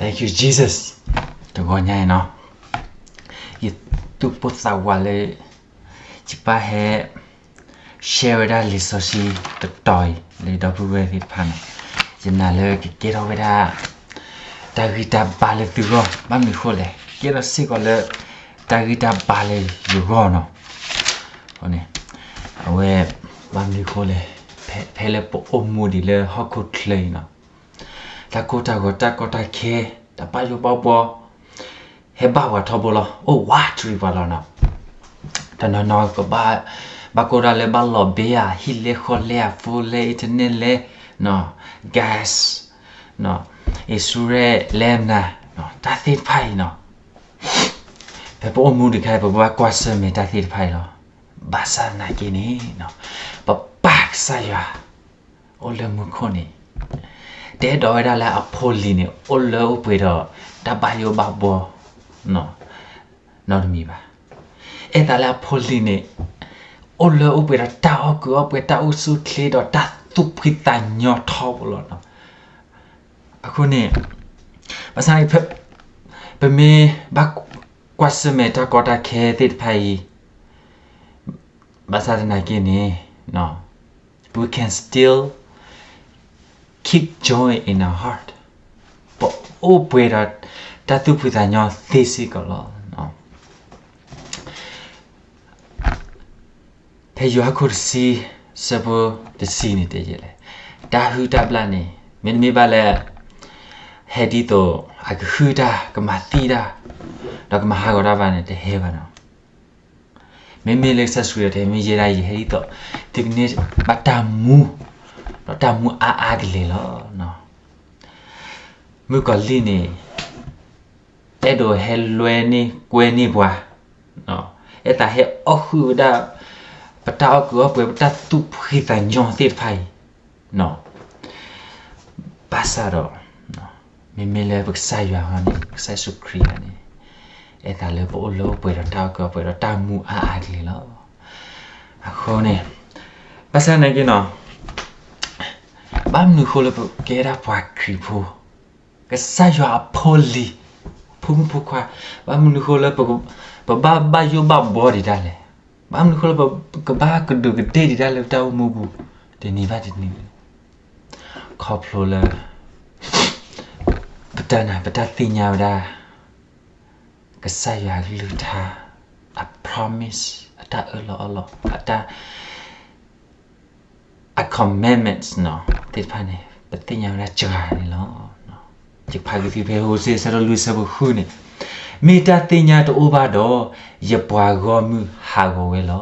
Thank you, Jesus. တဂီၤညါအံၤနီၤ, ယသူၣ်ပိၢ်သးဝးလၢ ယကဘၣ်ဟဲ share ဝဲဒၣ်လံာ်စီဆှံတတီၤအံၤ လၢဒီပုၢ်ဝဲၢ်သ့ၣ်တဖၣ်န့ၣ်, ယနာ်လၢကကဲထီၣ်ဝဲဒၣ် တၢ်ဂံၢ်တၢ်ဘါလၢသုဂီၢ်, ဘၣ်မနုၤဃိလဲၣ်, ကဲထီၣ်စ့ၢ်ကီးလၢ တၢ်ဂံၢ်တၢ်ဘါလၢယဂီၢ်နီၤ. အဝဲ ဘၣ်မနုၤဃိလဲၣ်, ဖဲလၢပအိၣ်မူဒံးလၢဟီၣ်ခိၣ်ချၢအံၤနီၤ, တၢ်ကိၢ်တၢ်ဂီၤတၢ်ကီတၢ်ခဲ, တၢ်ဘၣ်ယိၣ်ဘၣ်ဘှီ ဟဲဘၣ်ပှၤထီဘိလီၤ, အိၣ်ဝးတရံးပှၤလီၤနီၤ. တနီၤနီၤကဘၣ် ဘၣ်ကိၢ်ဒၣ်လၢဘၣ်လီၤဘ့ဧါ, ဟံၣ်လဲဃီလဲဧါ, ဖိလဲ internet လဲ, gas, insurance လဲမနၤ, တၢ်သ့ၣ်တဖၣ်အံၤနီၤ, ဖဲပအိၣ်မူတခါ ပကဘၣ်ကွၢ်ဆၢၣ်မဲာ်တၢ်သ့ၣ်တဖၣ်အံၤလီၤ. ဘၣ်ဆၣ်သနာ်က့န့ၣ် ပပၢ်ကစၢ်ယွၤ အိၣ်လၢမူခိၣ်န့ၣ် တဲဒီးဝဲဒၣ်လၢအဖိလံၤန့ၣ် အိၣ်လၢအိၣ်ပှဲၤဒီးတၢ်ဘၣ်ယိၣ်ဘၣ်ဘှီ နီတမံၤဘၣ်. အဲၣ်သးလၢအဖိလံၤန့ၣ် အိၣ်လၢအိၣ်ပှဲၤဒီးတၢ်အီၣ်ကုးအီၣ်ပှဲၤ, တၢ်အိၣ်ဆူၣ်အိၣ်ချ့ဒီးတၢ်သူၣ်ဖှံသးညီထီဘိလီၤ. အဃိန့ၣ် ဘၣ်ဆၣ်န့ၣ် ပမ့ၢ်ဘၣ်ကွၢ်ဆၢၣ်မဲာ်တၢ်ကီတၢ်ခဲသ့ၣ်တဖၣ်အံၤ, ဘၣ်ဆၣ်သနာ်က့န့ၣ် we can still keep joy in our heart. ပအိၣ်ပှဲၤဒီးတၢ်သူၣ်ဖှံသးညီသ့စ့ၢ်ကီးလီၤ. ဖဲယိၤဟၣ်ခိၣ်တဆံ ဆၢဖိတဆံန့ၣ်တဲလဲၣ်, တၢ်ဟုၣ်တၢ်ဘျၣ်န့ၣ် မ့တမ့ၢ်ဘၣ်လၢ ဟဲဒ်သိးအကဟုၣ်တၢ်, ကမၤသံတၢ်, ဒီးကမၤဟးဂီၤတၢ်ဘၣ်န့ၣ် တဟဲဘၣ်နီၤ. မ့မ့ၢ်လၢကစၢ်ယ့ၣ်ၡူးခရံာ်ဒီး တမ့ၢ်ယဲဒၣ်ယဲ, ဟဲဒ်သိးသုကန့ၢ်ဘၣ်တၢ်မူ, ဒီးတၢ်မူအါအါကလဲာ်လီၤ. မုၣ်ကီၤလံၢ်န့ၣ် အဲၣ်ဒိးဟဲလွဲန့ၢ်ကွဲန့ၢ်ပှၤ, အဲၣ်သးဟဲအီၣ်ဃုာ်ဝဲဒၣ် ပတၢ်အီၣ်ကုးအီၣ်ပှဲၤ, ပတၢ်သူၣ်ဖှံသးညီသ့ၣ်တဖၣ်အံၤ, ဘၣ်ဆၣ်ဒီး မ့မ့ၢ်လၢပကစၢ်ယွၤဟီန့ၣ်, ကစၢ်ယ့ၣ်ၡူးခရံာ်ဟီန့ၣ် အဲၣ်သးလၢပအိၣ်လၢအိၣ်ပှဲၤဒီးတၢ်အီၣ်ကုးအီၣ်ပှဲၤဒီးတၢ်မူအါအါကလဲာ်လီၤ. အဃိန့ၣ် ဘၣ်ဆၣ်သနာ်က့နီၤ, ဘၣ်မနုၤအဃိလၢပကဲဒၣ်ပှၤခရံာ်ဖိ, ကစၢ်ယွၤအဖိလံၤ, ဖိမုၣ်ဖိခွါ, ဘၣ်မနုၤအဃိလၢ ပဘၣ်ဘၣ်ယိၣ်ဘၣ်ဘှီဒံးဒၣ်လဲာ်, ဘၣ်မနုၤအဃိလၢ ပကဘၣ်ကဒူးကဒ့ၣ်ဒံးဒၣ်လၢပတၢ်အိၣ်မူပူၤ တနံၤဘၣ်တနံၤ, ခီဖျိလၢ ပတၢ်နာ် ပတၢ်သ့ၣ်ညါဝဲဒၣ် ကစၢ်ယွၤအကလုၢ်ကထါ အ promise, အတၢ်အၢၣ်လီၤအီလီၤ, အတၢ် အ commandments သ့ၣ်တဖၣ်န့ၣ် ပသ့ၣ်ညါဝဲဒၣ်စှၤန့ၣ်လီၤ. ယဖးက့ၤသုဖဲ ဟိၤၡ့ အဆၢဒိၣ်လွံၢ် အဆၢဖိဃုန့ၣ်, မ့ၢ်တၢ်သ့ၣ်ညါတအိၣ်ဘၣ်ဒီး ယပှၤဂီၢ်မုၢ်ဟးဂီၤဝဲလီၤ.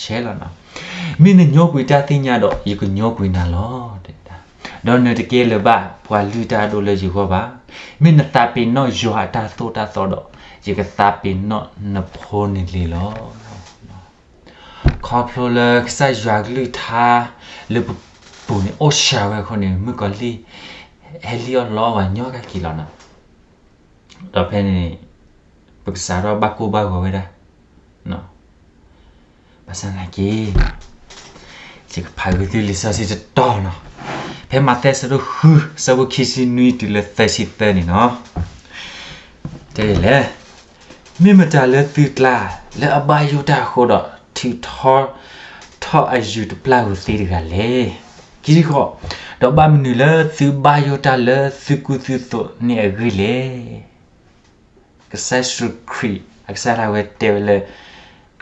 ဆဲးလီၤ, မ့ၢ်နညိကွံာ်တၢ်သ့ၣ်ညါဒီး ယကညိကွံာ်နၤလီၤ. ဒီးနတကဲလၢၤဘၣ်ပှၤလုၢ်တၢ်အဒိၣ်လၢယဂီၢ်ဘၣ်. မ့ၢ်နသးပ့ၤနီၣ်ယွၤအတၢ်သိၣ်တၢ်သီဒီး ယကသးပ့ၤနီၣ်နဖိန့ၣ်လံလီၤ. ခီဖျိလၢကစၢ်ယွၤကလုၢ်ကထါလၢပပူၤန့ၣ် အိၣ်စှၤဝဲအဃိန့ၣ် မုၣ်ကီၤလံၢ် ဟဲလံၣ်အီၣ်လီအီၣ်ဝဲညီကက့ၤလီၤနီၤ. ဒီးဖဲန့ၣ် ပကစးထီၣ်ဘၣ်ကိၢ်ဘၣ်ဂီၤဝဲဒၣ် ဘၣ်ဆၣ်သနာ်က့ ယကဖးက့ၤသုလံာ်စီဆှံတတီၤနီၤ, ဖဲမးသဲ အဆၢဒိၣ်ဃု အဆၢဖိခံဆံနွံတုၤလၢသၢဆံသၢန့ၣ်နီၤ, တဲလဲၣ်, မ့ၢ်မတၤလၢသုကျါ လၢအဘၣ်ယိၣ်တၢ်အဃိဒီး ထုးထီၣ်ထီၣ်အယုၤတပျၢ်ဧိၤသ့တဂၤလဲၣ်. ခံဆံဃိး, ဒီးဘၣ်မနုၤလၢသုဘၣ်ယိၣ်တၢ်လၢသုကူၣ်သုသိးန့ၣ်အဂ့ၢ်လဲၣ်. ကစၢ်ယ့ၣ်ၡူးခရံာ် အကစၢ်ဒၣ်ဝဲတဲဝဲလၢ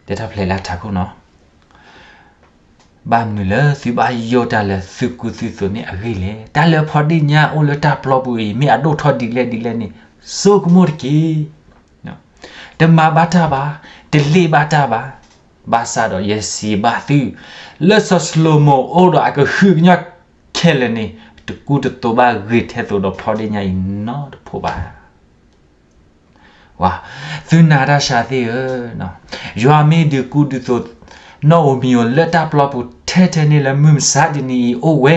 ဒဲထီၣ်ဖျဲးလၢအထးခိၣ်နီၤ, ဘၣ်မနုၤလၢသုဘၣ်ယိၣ်တၢ်လၢသုကူၣ်သုသိးန့ၣ်အဂ့ၢ်လဲၣ်. တၢ်လၢဖီဒ့ၣ်ညါအိၣ်လၢတၢ်ပျီပူၤအံၤ မ့ၢ်အဒိၣ်ထီၣ်ဒ်လဲၣ်ဒ်လဲၣ်န့ၣ် ဆိကမိၣ်တက့ၢ်. တမၤဘၣ်တၢ်ဘၣ်, တလ့ၣ်ဘၣ်တၢ်ဘၣ်. ဘၣ်ဆၣ်ဒီးယစံးဘၣ်သု, လၢစီၤၡလိၤမိၣ်အိၣ်ဒီးအကဟုကညီၢ်ခဲလၢာ်န့ၣ် တကူတသိးဘၣ်ဂ့ၤထဲသိးဒီးဖီဒ့ၣ်ညါအံၤနီတဖှိၣ်ဘၣ်. သုနၤတၢ်ဆါသ့ၣ်ဧၢ, ယွၤမ့ၢ်ဒုးကူဒုးသိး နီၣ်ဧိၤမံၤဧိၤလၢတၢ်ပျီပူၤထဲထဲန့ၣ် လၢမုၢ်မဆါတနံၤအံၤအိၣ်ဝဲ,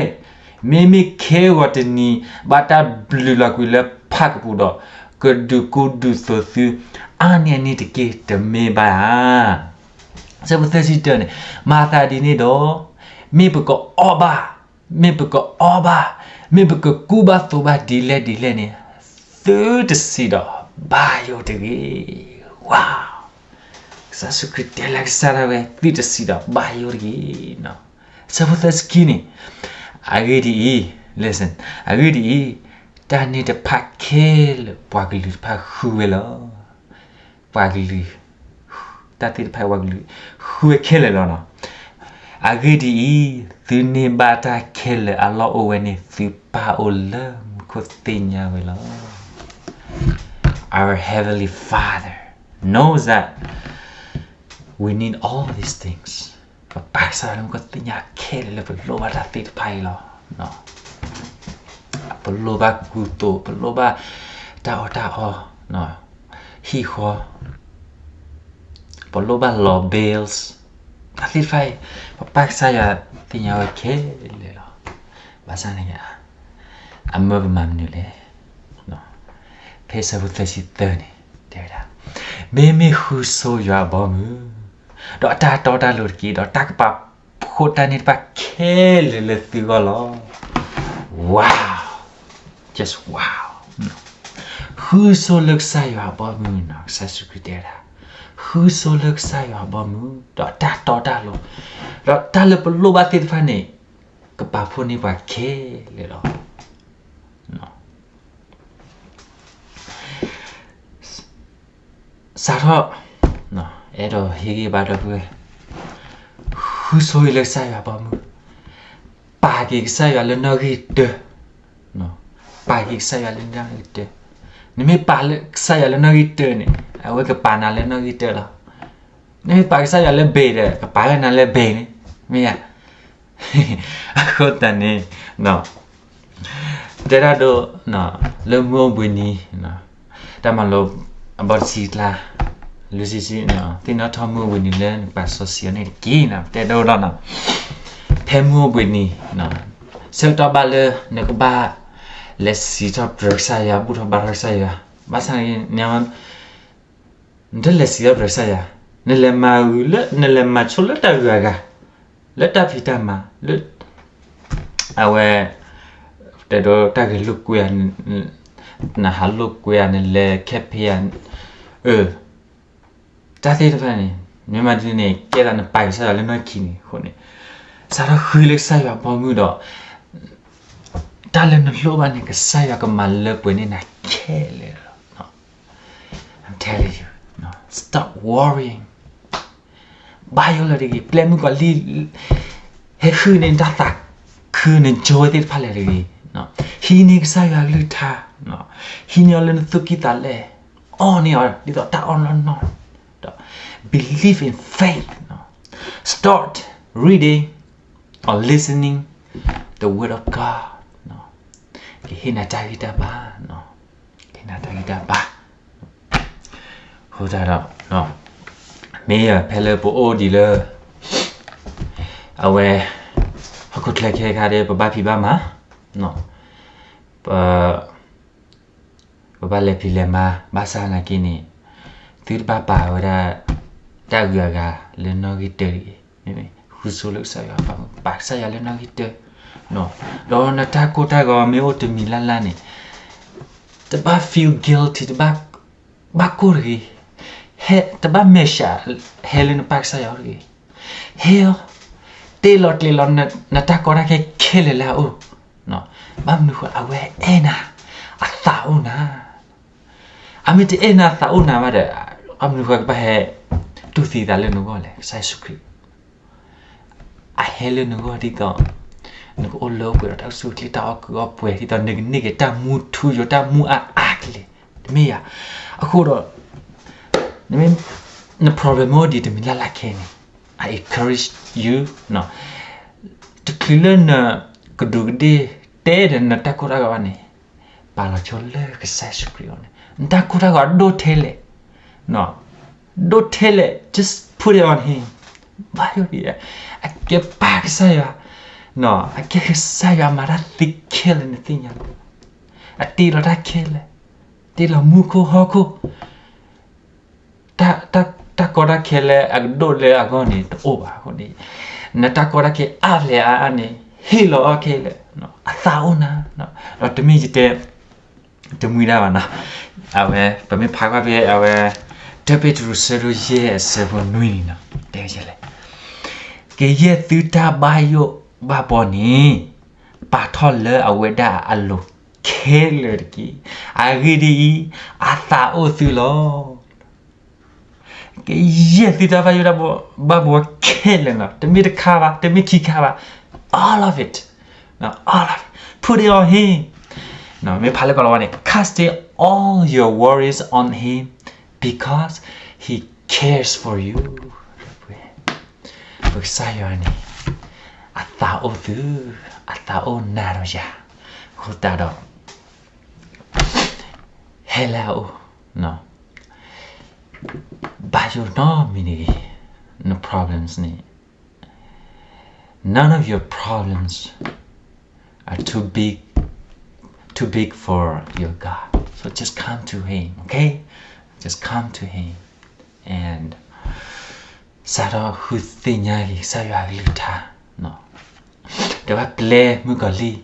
မ့မ့ၢ်ခဲဂီၤတနံၤ ဘၣ်တၢ်ဘျုးလီၤကွံာ်လၢဖးကပူၤဒီး ကဒုးကူဒုးသိးသု အါန့ၢ်အန့ၣ်တက့ၢ် တမ့ၢ်ဘၣ်ဧါ. ဆၢဖိသၢဆံတၢန့ၣ်, မၤသးဒ်န့ၣ်ဒီး မ့ၢ်ပကအီၣ်ဘၣ်, မ့ၢ်ပကအီဘၣ်, မ့ၢ်ပကကူဘၣ်သိးဘၣ်ဒ်လဲၣ်ဒ်လဲၣ်န့ၣ်, သု သုတစံးဒီးဘၣ်ယိၣ်တဂ့ၤ. Wow, ကစၢ်ယ့ၣ်ၡူးခရံာ်တဲလၢကစၢ်ဒၣ်ဝဲ သုတစံးဒီးဘၣ်ယိၣ်တဂ့ၤ. အဆၢဖိသၢဆံခံန့ၣ်, အဂ့ၢ်ဒ်အံၤ, listen, အဂ့ၢ်ဒ်အံၤ, တၢ်န့ၣ်တဖၣ်ခဲလၢာ် ပှၤကလုာ်တဖၣ်ဃုဝဲလီၤ. ပှၤကလုာ်, တၢ်သ့ၣ်တဖၣ်ပှၤကလုာ် ဃုဝဲခဲလၢာ်လီၤ. အဂ့ၢ်ဒ်အံၤ, သုန့ၢ်ဘၣ်တၢ်ခဲလၢာ်အလီၢ်အိၣ်ဝဲန့ၣ် သုပၢ်အိၣ်လၢမူခိၣ်သ့ၣ်ညါဝဲလီၤ. Our Heavenly Father knows that we need all these things. ပပၢ်ကစၢ်ယွၤလၢမူခိၣ်သ့ၣ်ညါခဲလၢာ်လၢ ပလိၣ်ဘၣ်တၢ်သ့ၣ်တဖၣ်အံၤလီၤ. ပလိၣ်ဘၣ်ကူသိး, ပလိၣ်ဘၣ်တၢ်အီၣ်တၢ်အီ, ဟံၣ်ဃီ, ပလိၣ်ဘၣ်လီၤ bills, တၢ်သ့ၣ်တဖၣ်အံၤ ပပၢ်ကစၢ်ယွၤသ့ၣ်ညါဝဲခဲလၢာ်လီၤ. ဘၣ်ဆၣ်န့ၣ် အမၢပမၤမနုၤလဲၣ်. ဖဲအဆၢဖိသၢဆံသၢန့ၣ် တဲဝဲဒၣ်, မ့မ့ၢ်ဃုဆိယွၤအဘီအမုၢ်, ဒီးအတၢ်တီတၢ်လိၤတက့ၢ်, ဒီးတၢ်ကပာ်ဖှိၣ်တၢ်န့ၣ်တဖၣ်ခဲလၢာ်လၢသုဂီၢ်လီၤ. Wow, just wow. ဃုဆိလၢကစၢ်ယွၤအဘီအမုၢ်နီၤ, ကစၢ်ယ့ၣ်ၡူးခရံာ်တဲဝဲဒၣ်, ဃုဆိလၢကစၢ်ယွၤအဘီအမုၢ်, ဒီးအတၢ်တီတၢ်လိၤ, ဒီးတၢ်လၢပလိၣ်ဘၣ်သ့ၣ်တဖၣ်န့ၣ် ကပာ်ဖှိၣ်န့ၢ်ပှၤခဲလၢာ်လီၤ. စးထီၣ်, အဲၣ်ဒိးဟ့ၣ်ဂံၢ်ဘါဒီပုၢ်ဝဲၢ်, ဃုဆိလၢကစၢ်ယွၤအဘီအမုၢ်, ပာ်က့ၤကစၢ်ယွၤလၢနီၣ်ဂံၢ်တၢ, ပာ်က့ၤကစၢ်ယွၤလၢနီၣ်ဂံၢ်တၢ, နမ့ၢ်ပာ်ကစၢ်ယွၤလၢနီၣ်ဂံၢ်တၢန့ၣ် အဝဲကပာ်နၤလၢနီၣ်ဂံၢ်တၢလီၤ. နမ့ၢ်ပာ်ကစၢ်ယွၤလၢဘ့ၣ်ဒီး ကပာ်ဝဲနၤလၢဘ့ၣ်န့ၣ်, မ့ၢ်ဧါ. အဃိသတးန့ၣ် တဲဒၣ်ဒိ လၢမုၢ်အိၣ်ဘှံးနံၤ, တၢ်မၤလိအဘီတဆံကျါ, လွံၢ်ဆံဆံ, သ့ၣ်နီၣ်ထီၣ်မုၢ်အိၣ်ဘှံးနံၤလၢနကပာ်စီဆှံအီၤန့ၣ်တက့ၢ်နီၤ, တဲဒိဒီးနီၤ, ဖဲမုၢ်အိၣ်ဘှံးနံၤ, ဆၢကတီၢ်ဘၣ်လၢနကဘၣ်လဲၤစံးထီၣ်ပတြၢၤကစၢ်ယွၤ, ဘူၣ်ထီၣ်ဘါထီၣ်ကစၢ်ယွၤ, ဘၣ်ဆၣ်န့ၣ် နတလဲၤစံးထီၣ်ပတြၢၤကစၢ်ယွၤ, နလဲၤမၤဂ့ၤလၢ နလဲၤမၤဆိလၢတၢ်ဂုၤအဂၤ, လၢတၢ်ဖံးတၢ်မၤ, လၢ အဝဲ တဲဒိ တၢ်ဂဲၤလိာ်ကွဲဧါ, နဟးလိာ်ကွဲဧါ, နလဲၤခဲဖံးဧါ, အၢ တၢ်သ့ၣ်တဖၣ်န့ၣ် မ့ၢ်မၤဒ်န့ၣ် ကဲသးနပာ်ကစၢ်ယွၤလၢနီၢ်ခံန့ၣ်အဃိန့ၣ်, စးထီၣ်ဃုလၢကစၢ်ယွၤဘီမုၢ်ဒီး တၢ်လၢနလိၣ်ဘၣ်န့ၣ် ကစၢ်ယွၤကမၤလၢပှဲၤန့ၢ်နၤခဲလၢာ်လီၤ. I'm telling you, stop worrying. ဘၣ်ယိၣ်လၢၤတဂ့ၤ, ပျဲမုၣ်ကီၤလံၢ် ဟဲဃုန့ၢ်နတၢ်သးခု န joy သ့ၣ်တဖၣ်လၢၤတဂ့ၤ, ဟံးန့ၢ်ကစၢ်ယွၤကလုၢ်ကထါ, ဟံးန့ၢ်အီၤလၢနသူၣ်ကံၢ်သးလဲ, အီၣ်န့ၢ်အီၤဒ်သိးတၢ်အီၣ်နီၢ်နီၢ်, ဒီး believe in faith, start reading or listening the word of God, ကဟ့ၣ်နၤတၢ်ဂံၢ်တၢ်ဘါ, ကဟ့ၣ်နၤတၢ်ဂံၢ်တၢ်ဘါ. အဃိသတးဒီး မ့ၢ်ဖဲလၢပအိၣ်ဒံးလၢ အဝဲ ဟီၣ်ခိၣ်ချၢခဲခါဒီး ပဘၣ်ဖံးဘၣ်မၤ, ပ ပဘၣ်လဲၤဖံးလဲၤမၤ ဘၣ်ဆၣ်နာ်က့န့ၣ် သုတဘၣ်ပာ်ဝဲဒၣ် တၢ်ဂုၤအဂၤလၢနီၣ်ဂံၢ်တၢတဂ့ၤ, မ့မ့ၢ်ဃုဆိလၢကစၢ်ယွၤ, ပာ်ကစၢ်ယွၤလၢနီၣ်ဂံၢ်တၢ, ဒီးနတၢ်ကိၢ်တၢ်ဂီၤမ့ၢ်အိၣ်တမံၤလၢ်လၢ်န့ၣ် တဘၣ် feel guilty, တဘၣ်ကိၢ်တဂ့ၤ, ဟဲ တဘၣ်မဲာ်ဆှး ဟဲလၢနပၢ်ကစၢ်ယွၤအိၣ်တဂ့ၤ, ဟဲအီၤ, တ့လီၤကျဲၤလီၤ နတၢ်ကီတၢ်ခဲခဲလၢာ်လၢအအိၣ်, ဘၣ်မနုၤဃိ အဝဲအဲၣ်နၤ, အသးအိၣ်နၤ, အမ့ၢ်တအဲၣ်နၤအသးအိၣ်နၤဘၣ်ဒီး ဘၣ်မနုၤဃိကဘၣ်ဟဲ တူၢ်သံသးလၢနဂီၢ်လဲၣ်, ကစၢ်ယ့ၣ်ၡူးခရံာ် အဟဲလၢနဂီၢ်ဒ်သိး နကအိၣ်လၢအိၣ်ပှဲၤဒီးတၢ်အိၣ်ဆူၣ်အိၣ်ချ့ တၢ်အီၣ်ကုၢ်အီၣ်ပှဲၤ ဒ်သိးနကန့ၢ်က့ၤတၢ်မူထူယိာ် တၢ်မူအါအါကလဲာ်, တမ့ၢ်ဧါ. အဃိဒီး နမ့ၢ် န problem မ့ၢ်အိၣ်ဒံးတမံၤလၢ်လၢ်ခဲအံၤန့ၣ် I encourage you, တချုးလၢနကဒူးကဒ့ၣ်တဲဒီးနတၢ်ကိၢ်တၢ်ဂီၤဘၣ်န့ၣ် ပာ်လီၤဆိလၢကစၢ်ယ့ၣ်ၡူးခရံာ်အအိၣ်န့ၣ် နတၢ်ကိၢ်တၢ်ဂီၤဒိၣ်ထဲလဲၣ် ဒိၣ်ထဲလဲၣ် just put it on him. ဘၣ်ယိၣ်ဒံး အကဲပၢ်ကစၢ်ယွၤ, အကဲကစၢ်ယွၤမၤတၢ်သ့ခဲလၢာ် နသ့ၣ်ညါလီၤ. အတ့လီၤတၢ်ခဲလၢာ်, တ့လီၤမူခိၣ်ဟီၣ်ခိၣ်, တၢ်ကီတၢ်ခဲလၢအကဒိၣ်လၢအဂီၢ်န့ၣ် တအိၣ်ဘၣ်အဃိန့ၣ်, နတၢ်ကီတၢ်ခဲအါဖျဲၣ်အါအါန့ၣ် ဟ့ၣ်လီၤအီၤခဲလၢာ်, အသးအိၣ်နၤ, ဒီးတမ့ၢ်ယတဲ တမှံဒၣ်ဘၣ်နီၤ. အဝဲ ပမ့ၢ်ဖးကွၢ်ဖဲအဝဲ တၢပ့းတရူး ဆၢဒိၣ်ယဲၢ် အဆၢဖိနွံန့ၣ်နီၤ, တဲဝဲလဲၣ်, ကယဲၢ်သုတၢ်ဘၣ်ယိၣ်ဘၣ်ဘီန့ၣ် ပာ်ထီၣ်လၢအဝဲဒၣ်အလိၤခဲလၢာ်တက့ၢ်. အဂ့ၢ်ဒ်အံၤ, အသးအိၣ်သုလီၤ. ကယဲၢ်သုတၢ်ဘၣ်ယိၣ်ဘၣ်ဘီခဲလၢာ်နီၤ, တမ့ၢ်တခါဘၣ်, တမ့ၢ်ခံခါဘၣ်, all of it, all of it, put it on him. မ့ၢ်ဖးလၢကီးလီၤဝဲန့ၣ်, casting all your worries on him because he cares for you. ပကစၢ်ယွၤန့ၣ် အသးအိၣ်သု, အသးအိၣ်နၤဒီးယၤ, အဃိသတးဒီး ဟဲလၢအအိၣ်, ဘၣ်ယိၣ်နီတမံၤတဂ့ၤ, န problems န့ၣ်, none of your problems are too big, too big for your God. So just come to him, okay? Just come to him and စးထီၣ်ဃုသ့ၣ်ညါက့ၤ ကစၢ်ယွၤအကလုၢ်ကထါ, ဒီးဘၣ်ပျဲမုၣ်ကီၤလံၢ်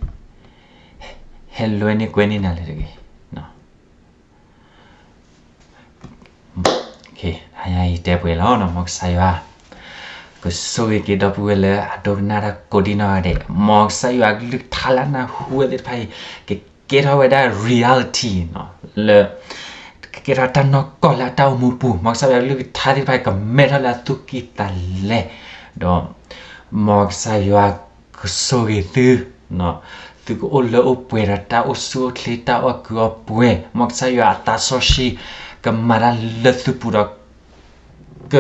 ဟဲလွဲန့ၢ်ကွဲန့ၢ်နၤလၢတဂ့ၤ. ယတဲပှဲၤလီၤနီၤ, မ်ကစၢ်ယွၤ ကဆိၣ်ဂ့ၤက့ၤဒီပုၢ်ဝဲၢ်လၢအဒိကနၣ်တၢ်ကိးဒံနီၢ်ဂၤဒဲး, မ်ကစၢ်ယွၤအကလုၢ်ကထါလၢအနၢ်ဟူဝဲသ့ၣ်တဖၣ်အံၤ ကကဲထီၣ်ဝဲဒၣ် reality လၢ ကကဲထီၣ်တၢ်နီၢ်ကီၢ်လၢအတၢ်အိၣ်မူပူၤ, မ်ကစၢ်ယွၤအကလုၢ်ကထါသ့ၣ်တဖၣ်အံၤ ကမဲထီၣ်လၢအသူၣ်ကံၢ်သးလဲ, ဒီး မ်ကစၢ်ယွၤကဆိၣ်ဂ့ၤသု, သုကအိၣ်လၢအိၣ်ပှဲၤဒီးတၢ်အိၣ်ဆူၣ်အိၣ်ချ့ တၢ်အီၣ်ကုးအီပှဲၤ, မ်ကစၢ်ယွၤအသးစီဆှံ ကမၤတၢ်လၢသုပူၤဒီး က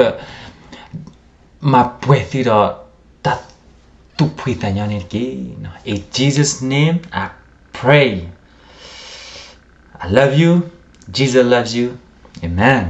မၤပှဲၤသုဒီးတၢ်သူၣ်ဖှံသးညီန့ၣ်တက့ၢ်. In Jesus' name I pray. I love you. Jesus loves you. Amen.